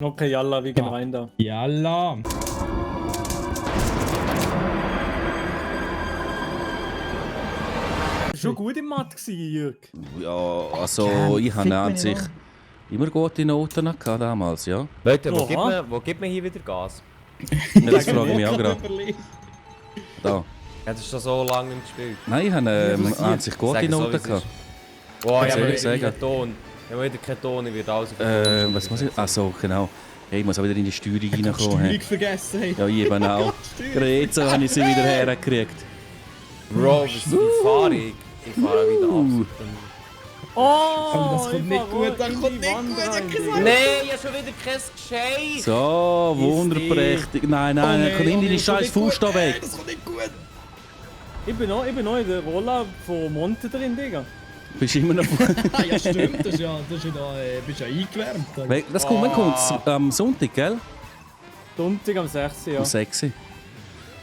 Okay, Jalla, wir gehen rein da. Jalla. Schon gut im Mathe gewesen, Jürg. Ja, also ich habe an sich immer gute Noten gehabt damals, ja. Leute, Oha. wo gibt man hier wieder Gas? Ja, das frage ich mich auch gerade. Da. Ja, das ist schon so lange nicht gespielt. Nein, ich habe an sich gute Sag so, Noten wie es gehabt. ist. Boah, ich soll habe ich sagen? wieder keinen Ton. Ich habe wieder keinen Ton, ich werde alles auf Was muss ich? Ach so, genau. Hey, ich muss auch wieder in die Steuerung reinkommen. Steuerung Hey. vergessen. Hey. Ja, ich eben auch. Gerade jetzt habe ich sie wieder hergekriegt. Bro, wie fahre ich? Ich fahre wieder absolut. Oh, das kommt nicht gut, das kommt nicht gut, ich hab gesagt. Nein, ich habe schon wieder kein Gescheit. So, wunderprächtig. Nein, nein, komm in deine scheiß Fuß da weg. Das kommt nicht gut. Ich bin noch in der Rolle von Monte drin, Digga. Bist immer noch. Ah, ja, stimmt, das ist ja da, bist ja eingewärmt. Das kommt, wann kommt's? Am Sonntag, gell? Sonntag am 6. Ja. Um 6 Uhr.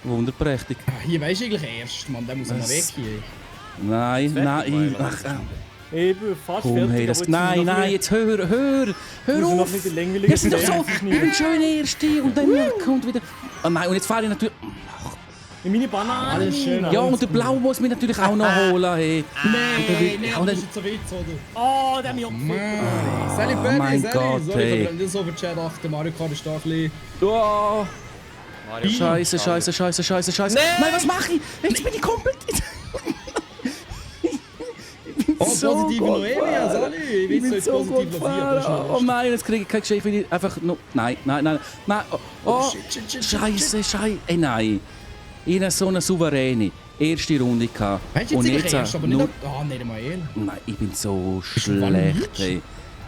Wunderprächtig. Hier weisst du eigentlich erst, Mann, der muss mal weg hier. Nein, nein, ach, Ich bin fast komm, fertig, hey, das, aber nein, jetzt nein, jetzt hör noch auf! nicht die längliche Wir sind doch so Stelle ein schöner Erste und dann kommt wieder... Oh nein, und jetzt fahre ich natürlich... in meine Banane. Alles schön. Ja, und der Blau muss mich natürlich auch noch holen, hey. Nein, und das dann- ist jetzt ein Witz, oder? Oh, der mich Sally Oh Berry, mein Sally, Gott, sorry, hey. ich habe das over Chat achten, Mario Kart ist da ein bisschen... Oh, Mario, Scheiße. Nein, was mache ich? Jetzt bin ich komplett... Oh, so positive gut Noelia, Sally, ich Ich weiß bin jetzt so gut positiv gefahren. passiert. Oh nein, jetzt kriege ich kein Geschäft, weil ich einfach nur... Nein. Oh, shit. Scheiße. Ey, nein. Ich hatte so eine souveräne erste Runde gehabt. Weißt du, Und jetzt jetzt erst, aber nicht... nur... Nicht einmal ehrlich. Nein, ich bin so wann schlecht, hey.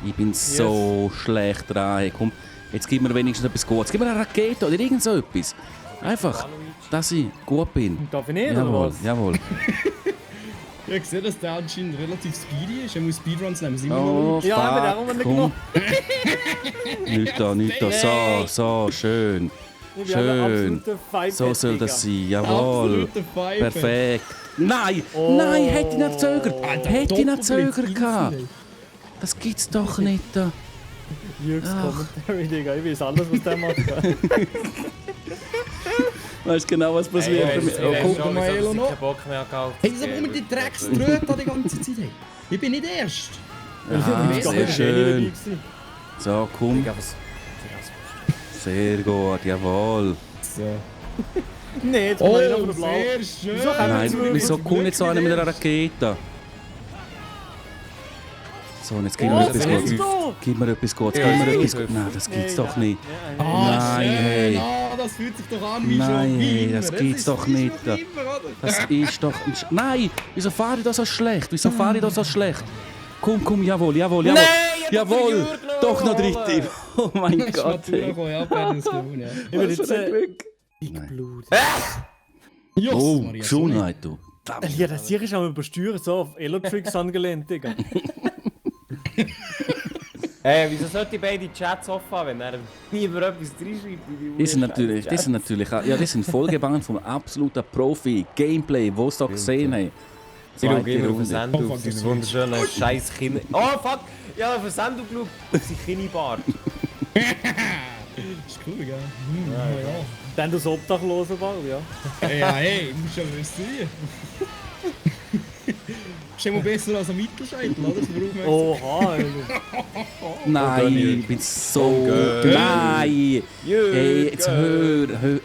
Ich bin so schlecht dran, hey. Komm, jetzt gib mir wenigstens etwas Gutes. Gib mir eine Rakete oder irgend so etwas. Einfach, dass ich gut bin. Darf ich nicht, oder Jawohl, was? jawohl. Ich habe gesehen, dass der anscheinend relativ speedy ist. Er muss Speedruns nehmen, sind wir Oh, Ja, aber darum fuck, nicht komm. genommen. Nicht da. So, schön. Ich bin ein Schön. absoluter Fight, So soll das Digga. sein, jawohl. Absoluter Pfeife. Perfekt. Nein, Oh. nein, hätte ich nicht zögert. Alter, Hätte ich nicht Doppelblitz, zögert gehabt. instant, Das gibt's doch nicht. Da. Jürgs Ach. Commentary, Digga. Ich weiß alles, was der macht. Weißt genau, was passiert. Ey, Oh, ich guck weiß schon, mal, wieso Elo ich noch. keinen Bock mehr gehabt Hey, wieso warum die Dreckströte da die ganze Zeit? Hey? Ich bin nicht erst. Ja, Ich sehr weiß schön. So, komm. Digga, was? Sehr gut, jawohl. So. Nee, jetzt kommt einer Oh, von der Blau. sehr schön. Wieso kann man Nein, jetzt wieso kommt nicht so einer mit einer Rakete? So, und jetzt gib Oh, mir was etwas willst Gutes. du? Gib mir etwas Gutes. Ja, Gib mir ja, etwas ja. Gutes. Nein, das gibt's Nee, doch nicht. Nein. Ah, Nein, schön. hey. Ah, das fühlt sich doch an wie Nein, schon. Wie hey, immer. das gibt's ist- doch ist nicht. noch immer, oder? Das ist doch... Nein! Wieso fahre ich da so schlecht? Wieso fahre ich da so schlecht? Komm, jawohl. Nein, ich hab Jawohl! den Jürgen Doch noch holen. dritte. Oh mein Das ist Gott, mal ey. durchgekommen, ja, Berlin ist gewonnen, ja. Ich will Was jetzt für ein Glück. Big Blut. Jos, Oh, Maria, Gesundheit, du. Ja, das hier ist auch übersteuert, so auf Elotrix angelehnt, Digga. Hey, wieso sollte ich beide Chats offen haben, wenn er lieber etwas reinschreibt? Die sind natürlich, ja, die sind vollgebannt vom absoluten Profi. Gameplay, wo sie da gesehen haben. Ich schaue Zweite immer auf den Runde. Sender, Oh, auf fuck, seinen das wunderschönen scheiß Kinn. Oh fuck! Ja, auf den Sender geschaut, auf seinen Kinnibart. Ist cool, gell? Ja. Dann das Obdachlose war, ja. Ja, hey, musst ja wissen. Ist immer besser als ein Mittelscheitel, oder? Das braucht man Oha, Alter. Nein, ich bin so... Gönn. Nein! Jürgen. Hey, jetzt hör. Hey.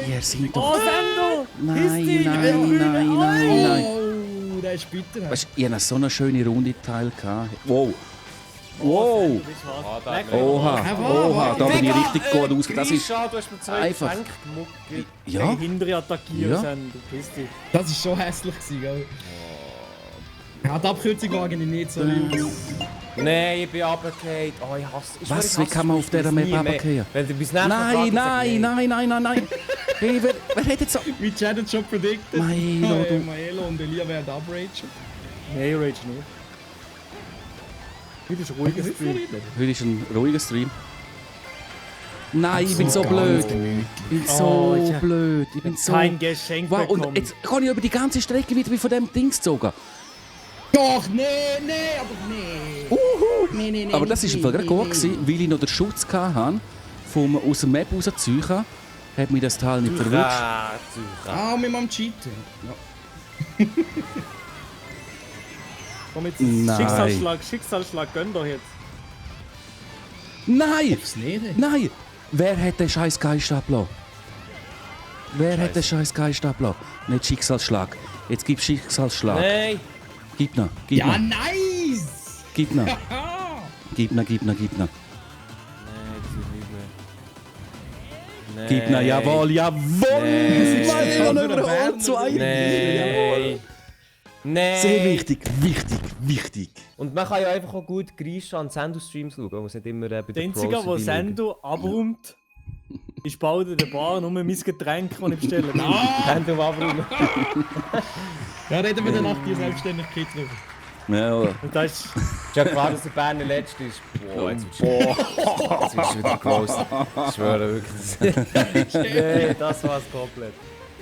Ihr seid Oh, doch... Sendo! Nein. Oh, der ist bitter. Weißt du, ich hatte so eine schöne Runde Teil gehabt. Wow! Wow! Ah, da hat Oha, da bin ich richtig gut aus. Das ist schade, du hast mir zwei einfach- Geschenke gemuckelt. ja, Hintere attackieren, Ja. Sendo. Piss dich. Das ist schon hässlich gewesen, gell? Ja, die Abkürzung mag ich nicht so lieb. Nein, ich bin runtergefallen. Oh, ich hasse... Ich Was? schwöre, Wie ich kann man hasse auf dieser das Map nie mehr. runterfallen? Wenn du bis nächstes Mal fragst, Nein. Hey, wer hat jetzt so... Wie Chad hat schon predicted. Maelo, du- Maelo und Elia werden upragen. Nee, Rage nicht. Heute ist ruhiger Stream. Heute ist ein ruhiger Stream. Nein, ich bin so blöd. Ich bin so Oh, ich hab blöd. Ich bin so... Kein Geschenk Wow, bekommen. und jetzt kann ich über die ganze Strecke wieder von dem Dings gezogen. Doch, nee, aber nee. Nee. Aber das war gerade gut, gewesen, weil ich noch den Schutz hatte, vom aus dem Map rausziehen, hat mich das Teil nicht verwutscht. Ah, wir machen cheaten. Ja. Komm jetzt, Nein. Schicksalsschlag, gönn doch jetzt. Nein! Aufs nicht. Nein! Wer hat den scheiß Geist abgelassen? Wer hat den scheiß Geist abgelassen? Nicht Schicksalsschlag. Jetzt gib Schicksalsschlag. Nein! Gib noch, gib Ja, noch, nice! gib noch, Ah! gib noch. Nein, das ist nicht mehr. Nein. Gib noch, jawohl, jawohl! Nee. Mann, überholt zwei. Nein! Nein! Sehr wichtig, wichtig. Und man kann ja einfach auch gut Grisha an Sendo-Streams schauen. Man muss nicht immer bei Der den Einzige, Pros der dabei schauen. Sendo abräumt, ist bald in der Bar, nur mein Getränk, das ich bestelle. Sendo abräumen. Ja, reden wir dann nach die Selbstständigkeit drüber. Ja, Und das ist... Ist ja klar, dass der Berner Letzte ist. Boah, jetzt wird es wieder gross. Ich schwöre wirklich. Nee, das war's komplett.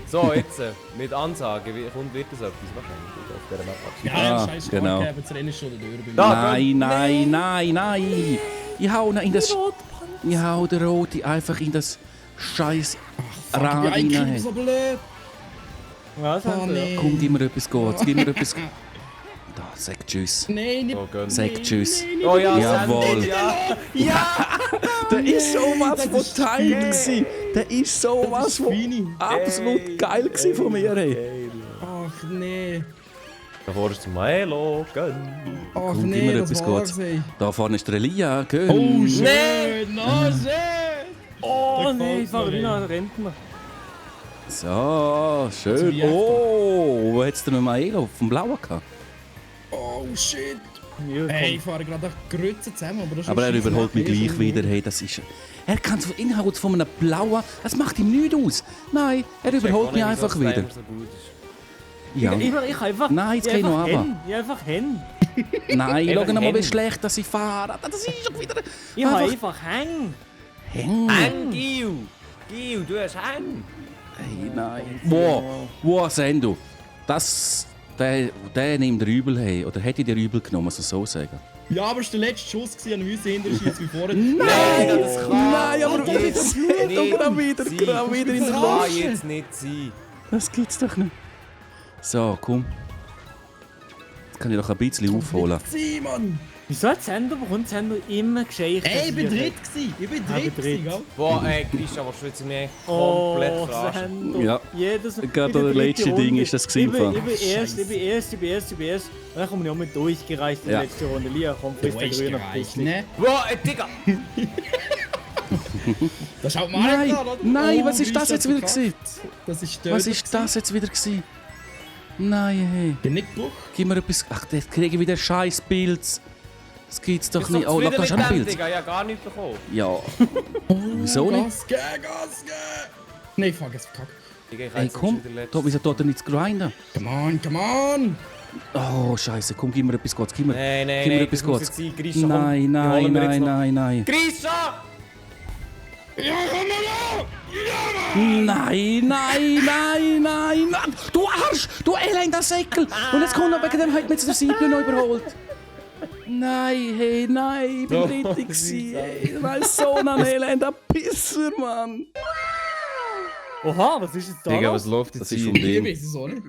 So, jetzt mit Ansage. Wird das etwas wahrscheinlich auf dieser Map abschließen? Ja, Ah, scheiß genau. Genau. Das Rennen ist schon durch. Da. nein. Ich hau ihn in das... Ich hau den Rote einfach in das scheiß Rad Ja, ein Kind rein. so blöd. Was Oh haben wir? nee. Komm, gib mir etwas Gutes, gib mir etwas... Da, sag tschüss. Nein, nicht. So, gönn. Sag tschüss. Oh ja, Jawohl. Sendo, ja. Der ist sowas das von ist tight geil. gsi. Der ist sowas von Feini. absolut geil gsi von mir. Ey. Ach nee. Davor ist Maelo, gönn. Ach Komm, gib nee, mir das etwas war's, Gutes. ey. Da vorne ist der Elia, gell? Oh, schön. Nee. No, schön. Oh Da nee, ich gefällt's fahre mir, wieder ey. einen Rentner. So, schön. wie echt. Oh, wo hat's denn Maelo vom Blauen gehabt? Oh shit. Ja, Ey, komm. ich fahre gerade Grütze zusammen, aber das ist Aber er schon überholt mich scheisse. gleich wieder. Hey, das ist... Er kann so Inhalt von einem Blauen... Das macht ihm nichts aus. Nein, er überholt mich einfach wieder. Ja. Ich kann einfach... Nein, jetzt ich geh noch einfach runter. hin. Ich einfach hin. Nein, schau Einfach mal, wie hin. schlecht dass ich fahre. Das ist schon wieder... Ich habe einfach hängen. Häng. Gil, du hast Hang. Hey, nein. Wo Sendo? Das... Der nimmt den Übel, hey. Oder hätte ich den Übel genommen, muss ich so sagen. Ja, aber es war der letzte Schuss, gewesen, an uns hinterher schießt wie vorher. Nein, das kann Nein, aber jetzt wieder nicht gerade wieder in der Das Luft. kann jetzt nicht sein. Das gibt's doch nicht. So, komm. Jetzt kann ich doch ein bisschen aufholen. Sie, Mann! Wieso hat Sender, bekommt Sender immer gescheit? Ey, ich bin dritt gewesen. Ich bin dritt dritt. gewesen, gell? Boah, ey, Grisha, was willst du mich Oh, komplett verarschen? Sender. Ja. Jedes Gerade in der das dritten letzte Runde. Ding ist das gewesen, Ich Fall. bin erst. Und dann komme ich auch mit durchgereicht in Ja. der letzten Runde. Lia, komm, Du frisst den hast Grüner. gereicht, ne? Boah, ey, Digga! Das schaut mal Nein, an, oder? nein, Oh, was ist das Grisha jetzt wieder verkackt. gewesen? Das ist Was ist das jetzt wieder gewesen? Nein, hey. Bin nicht Buch. Gib mir etwas... Ach, jetzt kriege ich wieder scheiß Pilz. Das gibt's doch Bist nicht. du Oh, da zufrieden kannst du mit einen dem, Pilz. Digga? Ja, gar nicht bekommen. Ja. Wieso nicht? Gas geben, Gas geben! Nein, fuck, jetzt verkackt. Digga, ich Ey, komm. Wieso tut er nicht zu grinden? Come on, come on! Oh, scheiße. Komm, gib mir etwas Gutes. Gib mir, Nein, gib mir etwas das muss Gutes. jetzt sein. Grisha, komm, Nein, die nein, holen wir jetzt nein, noch. nein, nein. Grisha! Nein. Du Arsch! Du elender Säckel! Und jetzt kommt noch wegen dem heute mit der Siebel noch überholt. Nein, hey, nein, ich bin richtig gewesen, ey. Nein, so ein elender Pisser, Mann. Oha, was ist jetzt da? Digga, los? was läuft Das jetzt ist hier? vom Ich Ding. weiß es auch nicht.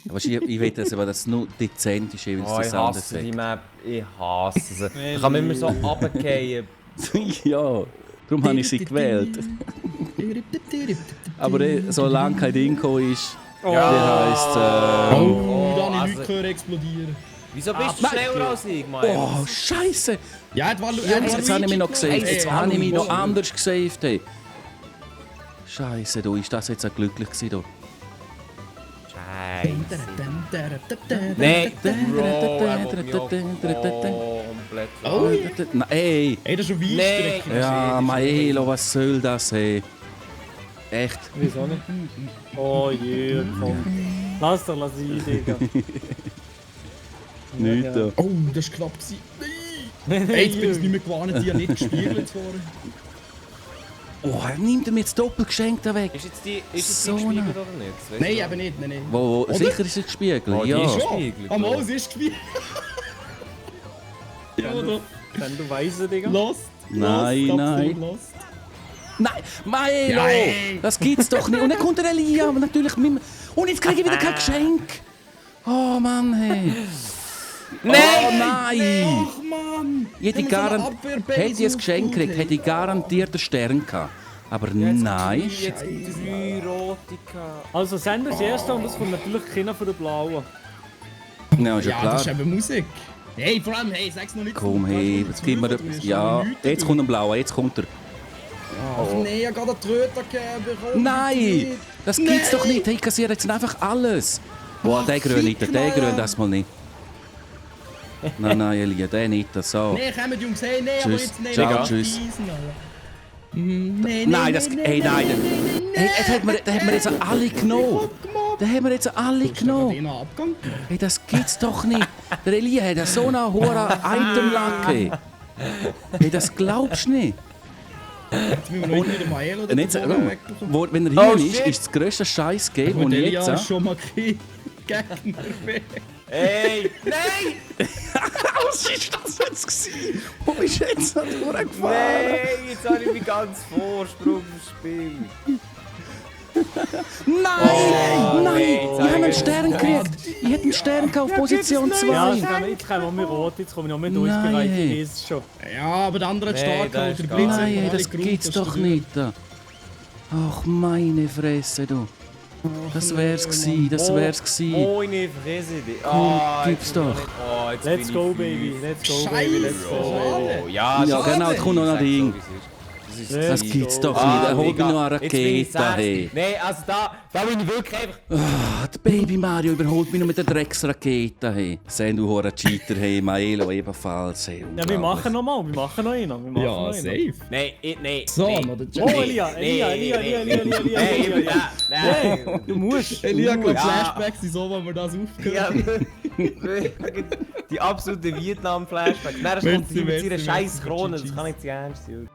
Aber ich weiß, dass aber das nur dezent ist, jeweils Oh, das ich andere hasse die Effekt. Map. Ich hasse sie. Ich kann mich immer so runterfallen. Ja, darum habe ich sie gewählt. Aber solange kein Ding gekommen ist, Oh. der heisst... Oh, da habe ich also- nichts gehört explodieren. Wieso bist du nein. schneller als ich, Mann? Oh, Scheiße! Ja, das war Jetzt habe ich mich noch gesaved. Ey, Jetzt habe ich mich noch Waluigi. anders gesaved. Hey. Scheiße, du, ist das jetzt auch glücklich gewesen? Du? Scheiße. Nein. Nein, Bro, er will mich auch komplett Oh, verarschen. Na, ey! Ey, das ist schon Nee. Weinstrecke. Ja, Maelo, was soll das, hey? Echt? Wieso nicht? Oh je, komm. Lass ihn, Digga. Nicht da. Oh, das war knapp. gewesen. Ey, jetzt bin ich nicht mehr gewarnt, die haben nicht gespiegelt vorher. Oh, er nimmt mir jetzt doppelt geschenkt weg. Ist jetzt So die gespiegelt eine- oder nicht? Das weiss Nein, ich eben nicht, nein. Wo, Oder? sicher ist es gespiegelt, Oh, die ja. ist- Schon. Gespiegelt, Am oder? Maus ist gespiegelt. Ja, oder? Wenn du weißt, Digga. Lost. Nein, Lost, nein. absolut Lost. Nein, Maelo! Ja, ey. Das gibt's doch nicht. Und dann kommt der Elia, aber natürlich mit... Und jetzt kriege ich wieder kein Geschenk. Oh Mann, hey. Nein! Oh nein! Ach Mann! Ich hätte, Wir haben so eine Abwehrbase hätte ich ein Geschenk aufgebaut, gekriegt, hätte ich garantiert einen Stern gehabt. Aber nein. Jetzt 3 rote gehabt. Also Sender ist erster und das kommt natürlich keiner von den Blauen. Ja, ist ja Ja, klar. das ist eben Musik. Hey, vor allem, hey, sag's noch nicht. Komm, zu- hey, du jetzt gib mir... hast schon Ja, nichts jetzt kommt ein Blauer, jetzt kommt er. Ach nee, ich hab gerade einen Tröter gegeben. Nein! Das gibt's doch nicht. Ich kassiere jetzt einfach alles. Boah, der grün nicht, der grün das mal nicht. Nein, nein, Elia, der nicht. So. Nee, kommen Jungs, hey, nee, aber Tschüss. jetzt nee. Ciao, Digga. tschüss. Nee, Nein, das... Hey, nein. Hey, das hat mir jetzt alle genommen. Das haben wir jetzt alle genommen. Den Abgang. Hey, das gibt's doch nicht. Der Elia hat ja so einen hohen Itemlack. Hey, das glaubst du nicht. Jetzt müssen wir noch nicht den Mael oder Und jetzt, den Bogen wegbekommen. wenn er hier Oh, ist, shit. ist das grösste Scheiß-Game, Und das ich Elia jetzt... ist schon mal kein Gegner mehr. Ey! Nein! Was ist das jetzt gewesen? Wo bist du jetzt noch durchgefahren? Nein! Jetzt habe ich mich ganz Vorsprung im Spiel. Nein! Nein! nee, Ich habe einen Stern gekriegt. Ich hätte einen Stern gehabt auf Position Ja, 2. jetzt kommen wir mit Rot, jetzt komme ich noch mit Nein, durchgereicht. hey. Ich weiß es schon. Ja, aber der andere hat Nee, stark der geholt. ist Der gar Blitz nicht. hat Nein, alle das Grund, gibt's dass doch du- nicht. Ach, meine Fresse, du. Das wär's gewesen, das wär's gewesen. Meine Fresse. gib's doch. Oh, jetzt Let's bin go, ich baby. fies. Let's go, baby. Let's go, baby. Oh, ja, Ja, genau, jetzt kommt noch ein Ding. Das Let's gibt's go. doch nicht. Er holt mir noch eine Jetzt bin ich Rakete. Hey. 60. Nein, also da bin ich wirklich einfach... Ah, der Baby Mario überholt mich noch mit der Drecksrakete. Hey. Sehen du hoher Cheater, hey, Maelo ebenfalls. Hey, Ja, wir unglaublich. machen noch mal. Wir machen noch einen. Wir machen Ja, noch einen. safe. Nein, nein. So, nein. noch der Oh, Jack. Elia, Elia, Elia, Elia, Elia, Elia, Elia, Nein, Elia, Elia. nein. Du musst. Elia, ich glaube, Ja. Flashbacks sind so, wenn wir das aufgehört Ja, die absolute Vietnam-Flashback. Dann kommt Merci, sie mit ihrer merci, scheiß merci, Krone, das tschüss. kann nicht ernst sein.